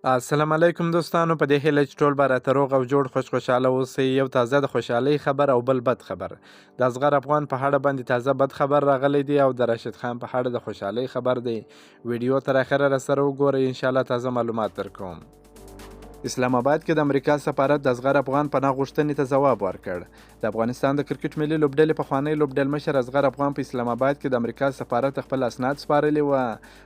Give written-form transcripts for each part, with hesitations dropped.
السلام علیکم دوستانو، په دې هیله چې ټول به راته روغ او جوړ خوش خوشحاله اوسئ. یو تازه د خوشحالۍ خبر او بل بد خبر. د اصغر افغان په اړه باندې تازه بد خبر راغلی دی او د راشد خان په اړه د خوشحالۍ خبر دی. ویډیو تر اخره را سره وګورئ، انشاءالله تازه معلومات درکوم. اسلام آباد کې د امریکا سفارت د اصغر افغان پناه غوښتنې ته ځواب ورکړ. د افغانستان د کرکټ ملي لوبډلې پخوانی لوبډلمشر اصغر افغان په اسلام آباد کې د امریکا سفارت ته خپل اسناد سپارلي وه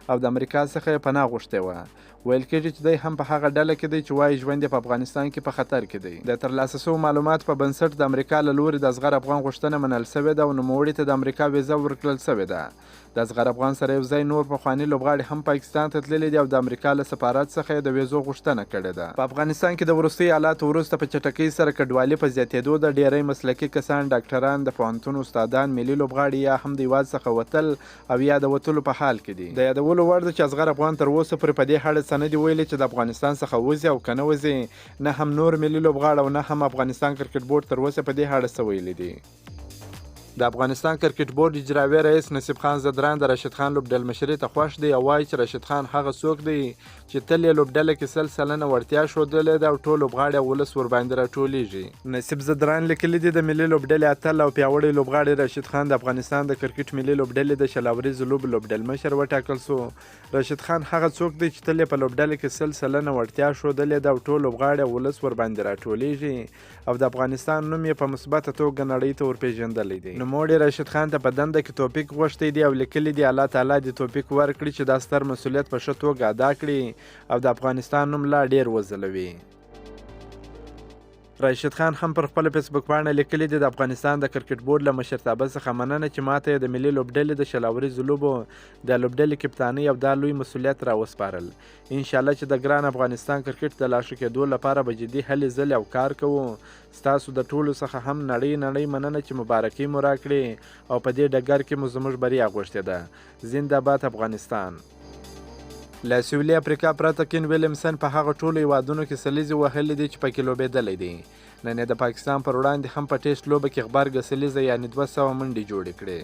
او د امریکا څخه یې پناه غوښتې وه. ویل کېږي چې دی هم په هغه ډله کې دی چې وایي ژوند یې په افغانستان کې په خطر کې دی. د ترلاسه شوو معلوماتو په بنسټ د امریکا له لوري د اصغر افغان غوښتنه منل شوې ده او نوموړي ته د امریکا ویزه ورکړل شوې ده. د اصغر افغان سره یو ځای نور پخواني لوبغاړي هم پاکستان ته تللي دي او د امریکا له سفارت څخه یې د ویزو غوښتنه کړې ده. په افغانستان کې د وروستیو حالاتو وروسته په چټکۍ سره کډوالي په زیاتېدو ده. ډېری مسلکي کسان، ډاکټران، د پوهنتون استادان، ملي لوبغاړي یا هم د هیواد څخه وتل او یا د وتلو په حال کې دي. د یادولو وړ ده چې اصغر افغان تر اوسه پورې په دې اړه څه نه دي ویلي چې د افغانستان څخه وځي او که نه وځي. نه هم نور ملي لوبغاړي او نه هم افغانستان کرکټ بورډ تر اوسه په دې اړه څه ویلي دي. د افغانستان کرکټ بورډ اجراوي رئیس نصیب خان ځدران د راشد خان لوبډلمشرۍ ته خوښ دی او وایي چې راشد خان هغه څوک دی چې تل یې لوبډله کې 100% وړتیا ښودلې ده او ټول لوبغاړي او ولس ورباندې راټولېږي. نصیب ځدران لیکلي دي، د ملي لوبډلې اتل او پیاوړی لوبغاړی راشد خان د افغانستان د کرکټ ملي لوبډلې د 20 اوریزو لوبو لوبډلمشر وټاکل شو. راشد خان هغه څوک دی چې تل یې په لوبډله کې 100% وړتیا ښودلې ده او ټول لوبغاړي او ولس ورباندې راټولېږي او د افغانستان نوم یې په مثبته توګه نړۍ ته ورپېژندلی دی. نوموړي راشد خان ته په دنده کې توفیق غوښتی دی او لیکلي دي، الله تعالی دې توفیق ورکړي چې دا ستر مسؤلیت په ښه توګه ادا کړي او د افغانستان نوم لا ډېر وځلوي. راشد خان هم پر خپله فیسبوک پاڼه لیکلي دي، د افغانستان د کرکټ بورډ له مشرتابه څخه مننه چې ماته یې د ملي لوبډلې د 20 اوریزو لوبو د لوبډلې کپتانۍ او دا لوی مسؤلیت را وسپارل. انشاءالله چې د ګران افغانستان کرکټ د لا ښه کېدو لپاره به جدي هلې ځلې او کار کوو. ستاسو د ټولو څخه هم نړۍ نړۍ مننه چې مبارکۍ مو راکړې او په دې ډګر کې مو زموږ بریا غوښتې ده. زنده باد افغانستان. له سویلي افریقا پرته کین ویلیمسن په هغه ټولو هیوادونو کې سلیزې وهلې دي چې پکې لوبېدلی دی. نن یې د پاکستان پر وړاندې هم په ټیسټ لوبه کې غبرګه سلیزه یعنې 200 منډې جوړې کړې.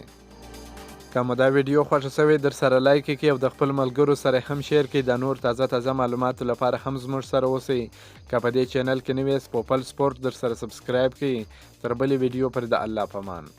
که مو دا ویډیو خوښه شوې در سره لایک یې کړئ او د خپل ملګرو سره هم share کړئ. د نور تازه تازه معلوماتو لپاره هم زموږ سره اوسئ. که په دې چینل کې نوي یاست، پوپل سپورټ در سره subscribe کړئ. تر بلې ویډیو پر د الله پامان.